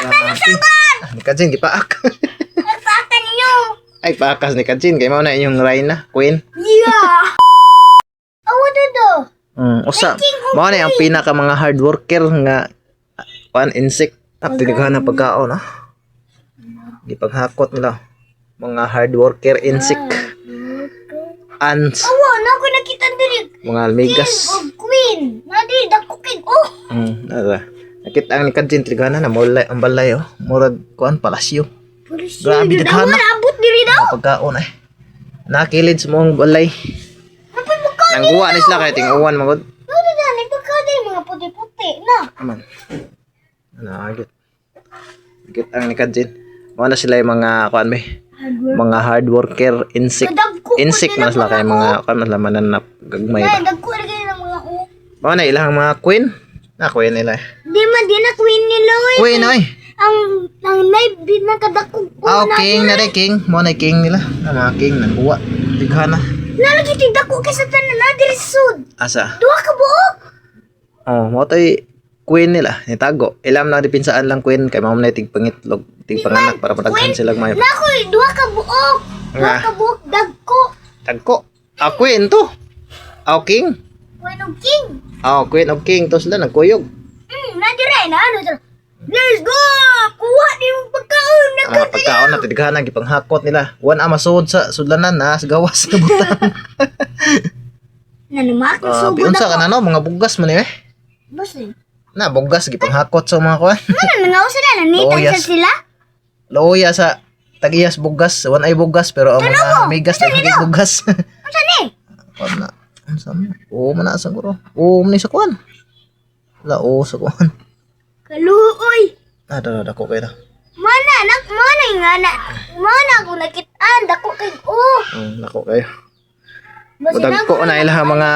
Grabe. Ah, ni Kajin, gipaak. Nagpaaka ninyo. Ay, paakas ni Kajin. Kay mao na inyong Rhina, queen. Yeah. Awa dodo. Usa. Mao na ang pinaka mga hard worker nga one insect. Tap tinighan ng pagkaon, ah. Gipaghakot nila. Mga hard worker insect. Ants. Awa, na ako nakita diri. Mga almigas. King of queen. Na diri dako king. Oh. Nara. Nakita ang ni Kajin tigana na mulay ang balay oh. Murag kuan palasyo. Pulis. Grabe, daghan na. Abot diri daw. Mga pagkaon ay. Nakilid sa mong balay. Napay pagkaon. Nangguwa ni sila kay tinguan magod. No, dada, nay pagkaon diri mga puti-puti na. Aman. Ano agit. Agit ang ni Kajin. Mao na sila yung mga kuan be. Mga hard worker insect. Kadagko ko Insect nila man sila kay mga kuan man sila mananap gagmay Nay, ba. dagko ra kayo ng mga oh. Mao na ilang mga queen. Na queen nila. Eh. Di man di na queen nila oy. Queen oy. Ang nay di na kadako. Ah, king na rin, king. Mao na king nila. Na mga king nangguwa. Dighana. Nalagi ti dako kay sa tanan na diri sud. Asa? Duha ka buok. Oh, mo to'y queen nila, nitago. Ilam na dipinsaan lang queen kay mao na tig pangitlog, tig panganak para padaghan sila may. Na koy duha ka buok. Duha Nga. ka buok dagko. Tagko. Ah, queen to. Ah, king. Queen of king. Ah, queen of king to sila nagkuyog. Na dire na ano sila. Let's go! Kuha ni mong pagkaon na Ah, pagkaon na tidighan gipanghakot nila. Wan ama sud sa sudlanan na sa gawas na butan. Nanumak na Ah, sugod unsa ako. ka na no mga bugas man eh. Basta. Na bugas gipanghakot sa mga kuan. Ano nangaw sila nanitang Loyas. sa sila? Luya sa tagiyas bugas, wan ay bugas pero ang mga migas daghan bugas. Unsa ni? Kuan na. Unsa man? Oo man na siguro. Oo man ni sa kuan. La oo sa kuan. Kaluoy. Ah, dara dako kay na. Mana nak mana nga na mana ako nakitaan dako kay oh. Dako kayo. Basta Dagko na ilaha mga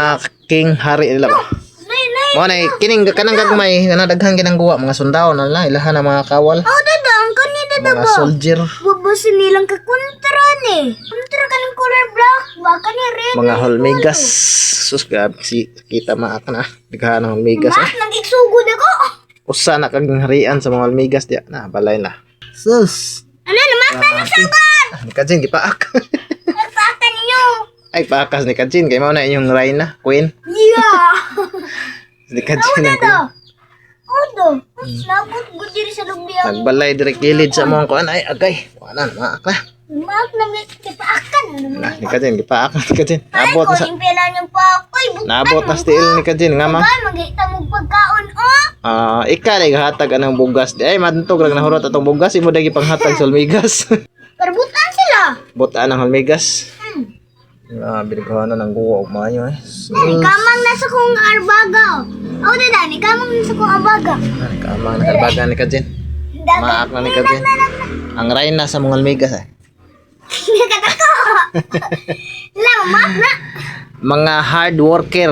king hari nila ba. Nay nay. Mo na kining kanang gagmay kana daghan kinang guwa mga sundao na lang ilaha na mga kawal, Oh, dada ang kanina mga ba? soldier, Bubusin nilang kakontra ni. Kontra ka ng color black, baka ni red. mga holmigas. Sus grabe si kita maak na daghan ng holmigas eh. Mak nang iksugod ako. Usa na kag harian sa mga holmigas diya na balay na. Sus. Ano na mak na Grabe. Ah, ni Kajin gipaak. nagpaaka ninyo. Ay paakas ni Kajin kay mao na inyong Rhina, queen. Yeah. Ni Kajin ang queen. Dada. Odo, nabot gud diri sa lubli ang Nagbalay direk gilid sa mong kuan ay agay. Wala na maak na. mak nang ipakan ano Na ni Kajin gipaak na ni Kajin. Nabot na sa Ay, ko impela niyang pa ako. Nabot na still ni Kajin nga ma. Ba, magita mo pagkaon, oh. Ah, ika lay gahatag anang bugas. Di ay madtog rag nahurot atong bugas imo dagi panghatag sa hulmigas. Pero butan sila. Butaan ang hulmigas. Grabe nagkuha na ng guwa og maayo eh. So, Ni kamang nasa kong arbaga, oh. Oh, dada, ni kamang nasa kong arbaga. kamang nakalbaga ni Kajin. Maak na ni Kajin. Ang rayna sa mga hulmigas eh. Nakatako. Lang, mak na. Mga hard worker.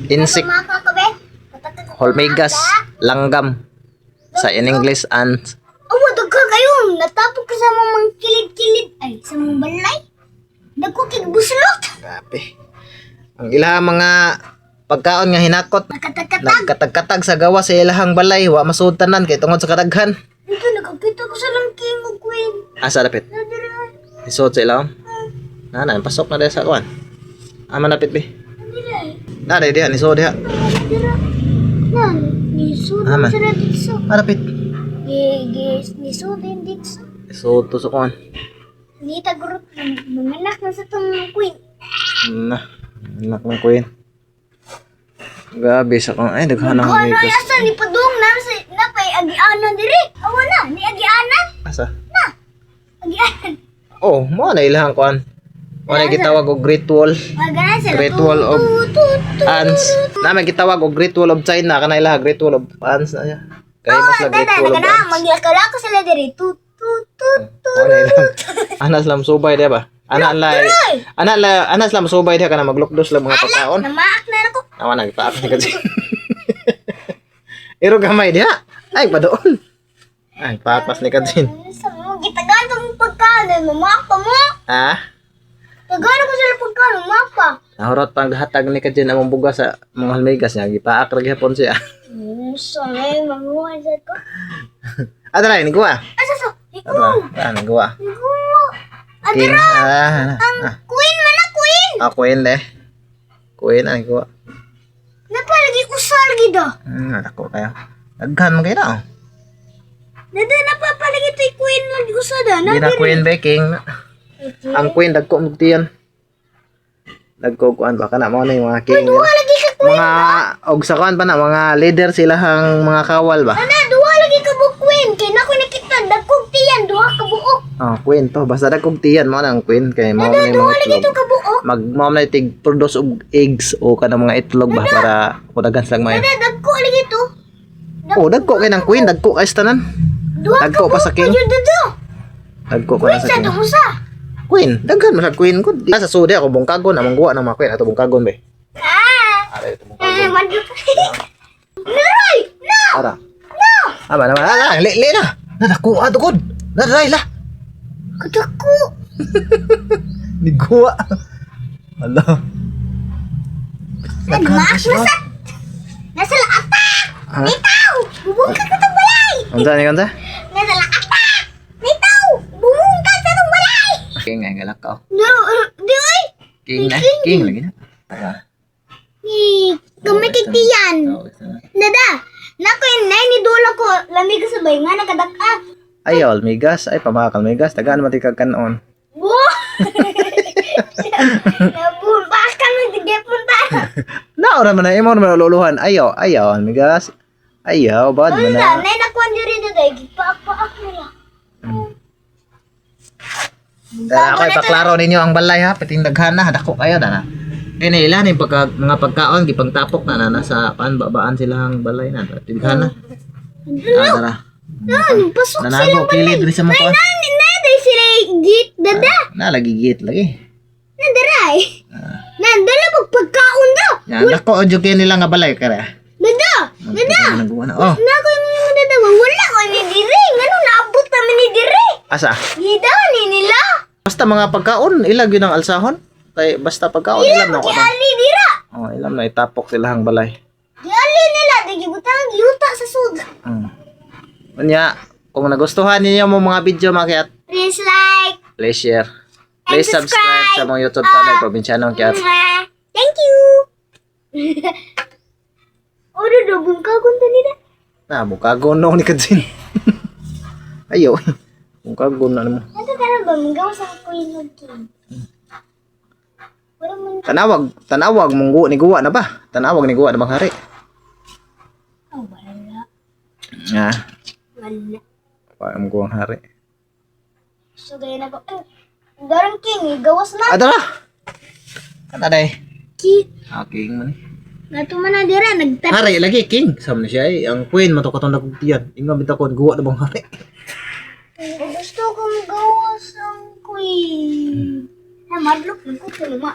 Insect, Mak na ko, be. Pataka ko. hulmigas, langgam. Sa in English ant. Oh, dagka kayo. Natapok ka sa mga kilid-kilid. Ay, sa mga balay. Dagko kig buslot. Grabe. Ang ilahang mga pagkaon nga hinakot Nakatakatag. nagkatag-katag sa gawas sa ilahang balay wa masud tanan kay tungod sa kadaghan. Ito, nakakita ko sa lang king o queen. Asa dapit? Nadira. Isod sa ilahang. Na na pasok na dahil sa kuan. Ama napit bi. Nadira. Na dai diha nisod diha. Nadira. Na, nisudin Aman. sila dito. Marapit. Gi, nisudin dito. Isod to sa kuan. Ni tagurot manganak na sa tong queen. Na. Anak ng queen. Grabe sa kuan. Ay daghan ang Ano ay migas. asa ni padung na sa napay agianan diri. Awa na ni agianan. Asa? Na. Agianan. Oh, mo na ilahang kuan. Mo na gitawag og Great Wall. Maganan sila. Great Wall of Tu, tu, tu. Ants. Na may gitawag og Great Wall of China kana ilaha Great Wall of Ants na siya. Kay mas la Great Dada, Wall of nagana Ants. maglakaw-lakaw sila diri. Tu tu tu tu. Mo na ilang. Ana sila subay diha ba? Ana la ana la ana sila subay diha kana maglukdos lang mga pagkaon. Namaak na ako. Awa na gipaak ni kasi. Iro gamay diha. Ay padool. Ay papas ni Kajin. Sa mo gitagan tong pagkaon, mamaak pa mo. Ah, Tagano ko sila pagkaon, mamaak pa. nahurot pang hatag ni Kajin among bugas sa mga halmigas niya gipaak ra gihapon siya. Sorry, mamuha sa ko. Adra, ni guwa. Asa so? Ikaw. Adra, ah, ni guwa. Guwa. King. Adra. Ah, Ang queen man na queen. ah, queen de. Queen ang guwa. Napalagi usa lagi do. Dako kayo. Daghan man kayo na. Oh. Dada napapalagi to'y queen lagi usa da. Di na queen be, king. Ang queen dagko mo tiyan. Dagko kuan ba kana mao na yung mga king Duha nila. lagi ka queen. Mga og sa kuan pa na mga leader sila hang mga kawal ba. Ana duha lagi ka buok queen. Kay nako nakita dagkog tiyan duha ka buok. Oh, queen to. Basta dagkog tiyan mao na ang queen kay mao Dada na yung duha mga lagi itlog. to ka buok. Mag mao na tig produce og eggs o kanang mga itlog ba para kudagan silang mayo. Dada dagko lagi to. Oh, dagko kay ng queen, dagko kay sa tanan. Duha ka Dagko pa buok sa king. pa jud dada. Dagko pa Queen na sa sa king. to usa. Queen, daghan man sa queen ko. Di sa sudi ako bungkagon among guwa ng mga queen ato bungkagon be. Ah. Ara ito bungkagon. Ah, madlok. Naray! No! Ara. No. Aba naman, ara, li, li na. Nadako ato gud. Naray la. Kadako. Niguwa. Hala. Daghan ka siya. Nasa laata! Ha? Nitaw! Bubungkag ka tong balay! Unsa ni unsa? Nasa laata! Nitaw! Bubungkag sa tong balay! King ay galak ka. No, di oy! King na, king lagi na. Ara. Ni, kumikitiyan. Oh, isa na. Nada, nako yun, nay, ni dula ko, lamig sa bay nga, nakadak-a. Ay, almigas. Ay, pamakal migas. Tagaan mo kag kanon. Wo! Nabumbakan mo, sige punta. Naora man na imo man luluhan. Ayaw, ayaw, almigas. Ayaw, bad man Unsa, na. nay, nakuha niyo rin daday, gipaak-paak nila. Tara, ako ipaklaro ninyo ang balay ha. Pating daghan na, dako kayo na. Kini ila ni pagka, mga pagkaon gipangtapok na na nasa paan babaan sila ang balay na. Daghan na. Ah, tara. Ano, pasok sila Nanago kilid diri sa mga kuan. Nay, nay, day sila git, dada. Na lagi git lagi. Nandaray. Nandala pagpagkaon daw. Yan, dako jud kay nila nga balay kare. Dada, Dada. Na. Oh, nako yung mga dada, wala ko ni dire. Ngano naabot naman ni dire? Asa? Gidaw ni nila. Basta mga pagkaon, ilag yun ang alsahon. Kay basta pagkaon, ilam na ko na. Giali dira. Oh, ilam na itapok sila ang balay. Giali nila, di gibutang yuta sa sud. Unya, kung nagustuhan ninyo mo mga video mga kiyat, Please like. Please share. Please And subscribe sa mga YouTube channel Probinsyano Kiyat. Mwah. Thank you. Oh, dada, bungkagon to nila. Na, bukagon no ni Kadsin. Ayo. Bukagon na mo. Ano karon ba manggaw sa queen of king? Wala man. Tanawag, tanawag munggu ni guwa na ba? Tanawag ni guwa na bang hari? Oh, wala. Ah, Wala. pa ang guwang hari. So, gaya na ko. Ay, darang king, gawas na. Adara. Kana day. Ki, Ah, king man ni. nato man na dira, nagtat. Hari lagi king. Sam na siya eh. Ang queen man to katong nagtiyan. Ingon bitaw kon guwa na bang hari. Gusto kong gawas ang queen. Ay, madlok, nagkukulo ma.